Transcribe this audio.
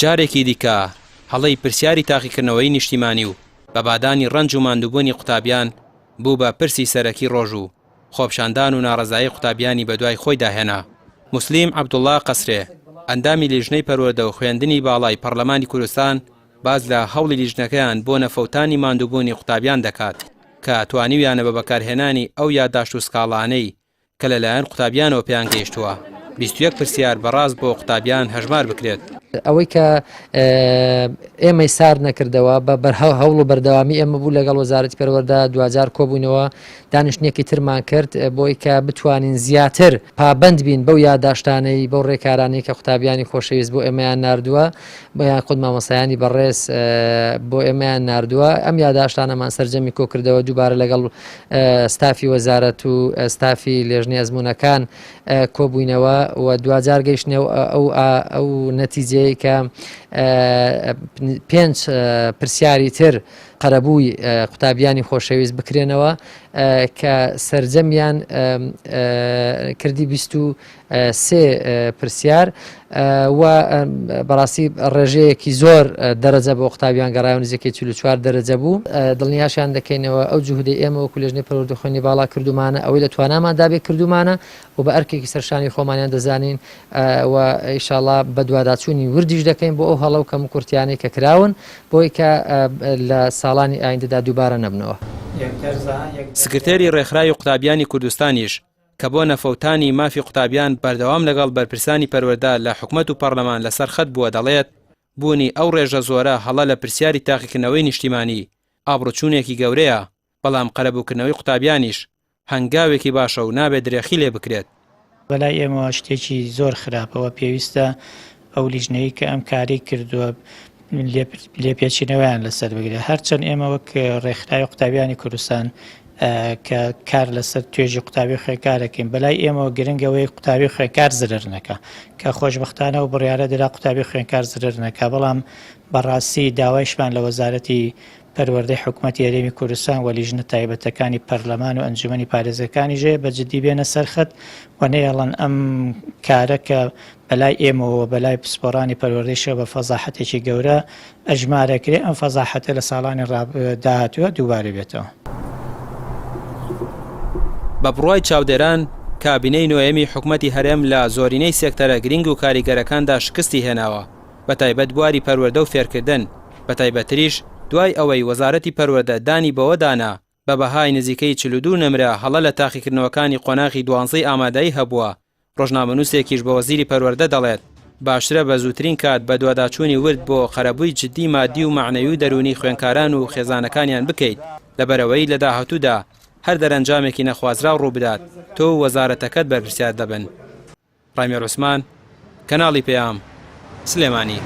جارێکی دیکە هەڵەی پرسیاری تاقیکردنەوەی نیشتیمانی و بە بادانی ڕەنج و ماندووبوونی قوتابیان بوو بە پرسی سەرەکی ڕۆژ و خۆپیشاندان و ناڕەزایی قوتابیانی بەدوای خۆیدا هێنا. موسلیم عەبدوڵا قەسرێ، ئەندامی لیژنەی پەروەردە و خوێندنی باڵای پەڕلەمانی کوردستان باس لە هەوڵی لیژنەکەیان بۆ نەفەوتانی ماندووبوونی قوتابیان دەکات کە توانیویانە بە بەکارهێنانی ئەو یاداشت و سکاڵانەی کە لەلایەن قوتابیانەوە پێیان گەیشتووە، 21 پرسیار بە ڕاست بۆ قوتابیان هەژمار بکرێت. ئەوەی کە ئێمەی سارد نەکردەوە بە هەوڵ و بەردەوامی ئێمە بوو لەگەڵ وەزارەتی پەروەردە دواجار کۆبووینەوە دانیشتنێکی ترمان کرد بۆی کە بتوانین زیاتر پابەند بین بەو یاداشتانەی بەو ڕێکارانەی کە قوتابیانی خۆشەویست بۆ ئێمەیان ناردووە بۆ یان خود مامۆستایانی بەڕێز بۆ ئێمەیان ناردووە ئەم یاداشتانەمان سەرجەمی کۆکردەوە دووبارە لەگەڵ ستافی وەزارەت و ستافی لێژنەی ئەزموونەکان کۆبووینەوە و دواجار گەیشتنە ئەو ئەو نەتیجەیە کە پێنج پرسیاری تر قەرەبووی قوتابیانی خۆشەویست بکرێنەوە کە سەرجەمیان کردی 23 پرسیار و بەڕاستی ڕێژەیەکی زۆر دەرەجە بۆ قوتابیان گەڕایەوە نزیکەی 44 دەرەجە بوو. دڵنیاشیان دەکەینەوە ئەو جوهدەی ئێمە وەکو لێژنەی پەروەردە خوێندنی باڵا کردوومانە ئەوەی لە تواناماندا بێ کردوومانە و بە ئەرکێکی سەرشانی خۆمانیان دەزانین و ئیشاڵا بەدواداچوونی وردیش دەکەین بۆ ئەو هەڵە و کەموکورتیانەی کە کراون بۆی کە لە ساڵانی ئایندەدا دووبارە نەبنەوە. سکرتێری ڕێکخراوی قوتابیانی کوردستانیش کە بۆ نەفەوتانی مافی قوتابیان بەردەوام لەگەڵ بەرپرسانی پەروەردە لە حکومەت و پەڕلەمان لەسەر خەت بووە دەڵێت، بوونی ئەو ڕێژە زۆرە هەڵە لە پرسیاری تاقیکردنەوەی نیشتیمانی ئابڕوچوونێکی گەورەیە، بەڵام قەرەبووکردنەوەی قوتابیانیش هەنگاوێکی باشە و نابێت درێخی لێ بکرێت. بەلای ئێمەوە شتێکی زۆر خراپە و پێویستە ئەو لیژنەی کە ئەم کارەی کردووە لێپێچینەوەیان لەسەر بگرێت. هەرچەند ئێمە وەک ڕێکخراوی قوتابیانی کوردستان کە کار لەسەر توێژی قوتابی خوێندکارەکەین بەلای ئێمەوە گرنگ ئەوەیە قوتابی خوێندکار زرر نەکا کە خۆشبەختانە و بڕیارە درا قوتابی خوێندکار زرر نەکا بەڵام بەڕاستی داوایشمان لە وەزارەتی پەروەردەی حکومەتی هەرێمی کوردستان و لیژنە تایبەتەکانی پەرلەمان و ئەنجومەنی پارێزگەکانیش هەیە بە جدی بێنە سەر خەت و نەیەڵن ئەم کارە کە بەلای ئێمەوە و بەلای پسپۆڕانی پەروەردەیشەوە بە فەزاحەتێکی گەورە ئەژمارەکرێ ئەم فەزاحەتە لە ساڵانی داهاتووە دووبارە بێتەوە. بە بڕوای چاودێران، کابینەی نۆیەمی حکومەتی هەرێم لە زۆرینەی سێکتەرە گرینگ و کاریگەرەکاندا شکستی هێناوە، بەتایبەت بواری پەروەردە و فێرکردن، بەتایبەتریش دوای ئەوەی وەزارەتی پەروەردە دانی بەوەدا نا بە بەهای نزیکەی 42 نمرە هەڵە لە تاقیکردنەوەکانی قۆناغی دوانزەی ئامادەیی هەبووە، ڕۆژنامەنووسێکیش بە وەزیری پەروەردە دەڵێت، باشترە بە زووترین کات بەدواداچوونی ورد بۆ قەرەبووی جددی مادی و مەعنەوی و دەروونی خوێندکاران و خێزانەکانیان بکەیت، لەبەرئەوەی لە داهاتوودا هەر دەرەنجامێکی نەخوازراو ڕووبدات تۆ و وەزارەتەکەت بەرپرسیار دەبن. ڕامیار عوسمان، کەناڵی پەیام، سلێمانی.